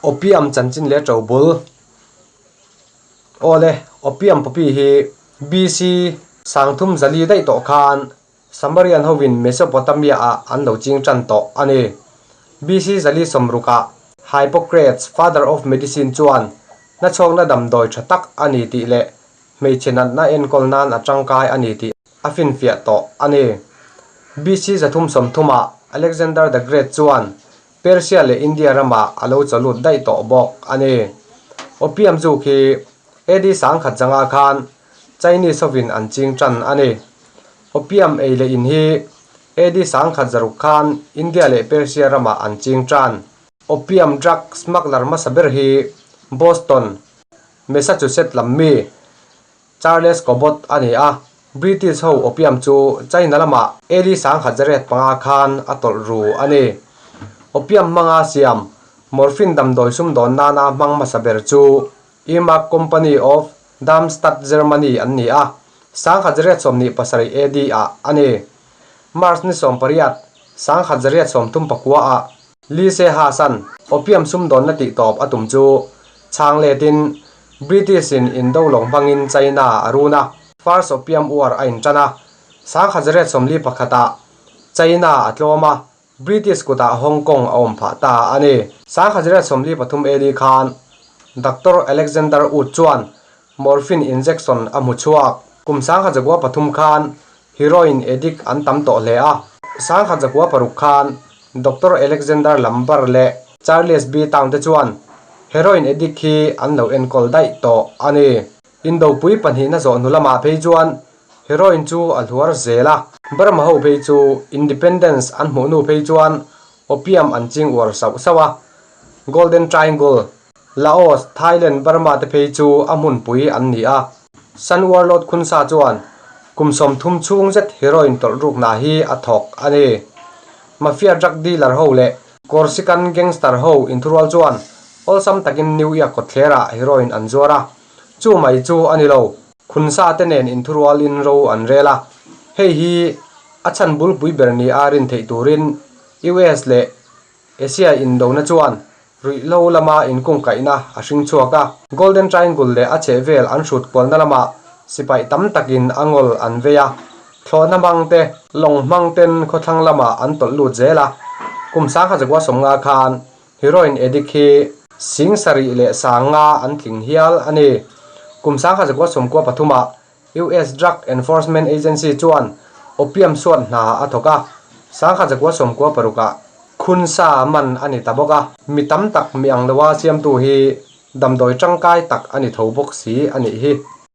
Opium chanchin leh ṭobul. Awle, opium poppy hi BC 3400 daih tawh khan Samarian hovin Mesopotamia ah an lo ching ṭan tawh a ni. BC 460 ah Hippocrates, father of medicine chuan nachhawkna damdawi ṭha tak a ni tih leh hmeichhe natna enkawl nan a tangkai a ni tih a finfiah tawh a ni. BC 330 ah Alexander the Great chuan Persia leh India ramah a lo chawlut daih tawh bawk a ni. Opium zuk hi AD 1500 khan Chinese hovin an ching tan a ni. Opium ei leh in hi AD 1600 khan India leh Persia ramah an ching tan. Opium drug smuggler hmasa ber hi Boston, Massachusetts lam mi Charles Cobot a ni a, British ho opium chu China lamah AD 1805 khan a tawlh ru a ni. Opium hmanga siam morphine damdawi sumdawn nana hmang hmasa ber chu Imac Company of Darmstadt, Germany an ni a, 1827 AD ah a ni. March ni 18, 1839 ah Lee Se Hasan opium sumdawnna tihtawp a tum chu chhang letin British in indo lawng hmangin China a run a, First Opium War a intan a, 1841 ah China a tlawm a, British kutah Hong Kong a awm phah ta a ni. 1843 AD khan Doctor Alexander Wood chuan morphine injection a hmu chhuak. Kum 1903 khan heroin addict an tam tawh hle a, 1906 khan Doctor Alexander Lamber leh Charles B. Town te chuan heroin addict hi an lo enkawl daih tawh a ni. Indopui pahnihna zawh hnu lamah phei chuan heroin chu a hluar zel a. Burma ho phei chu independence an hmuh hnu phei chuan opium an ching uar sauh sauh a. Golden Triangle, Laos, Thailand, Burma te phei chu a hmunpui an ni a. San Warlord Khunsa chuan kum 30 chhung zet heroin tawlh rukna hi a thawk a ni. Mafia drug dealer ho leh Corsican gangster ho inthurual chuan awlsam takin New York kawtthlerah heroin an zuar a, chu mai chu a ni lo. Khunsa te nen inthurualin ro an rel a, hei hi a chhan bulpui ber ni a rin theih turin US leh Asia indona chuan ruihhlo lama inkungkaihna a hring chhuak a, Golden Triangle leh a chhehvel an hrut kualna lamah sipai tam takin a ngawl an vei a, thlawhna hmang te, lawng hmang ten khawthlang lamah an tawlh lut zel a, kum 1950 khan heroin addict hi 75,000 an tling hial a ni. Kum 1993 ah US Drug Enforcement Agency chuan opium suat hna a thawk a, 1996 ah khun sa man a ni ta bawk a. Mi tam tak mi ang loa siamtu hi damdawi tangkai tak a ni tho bawk si a nih hi.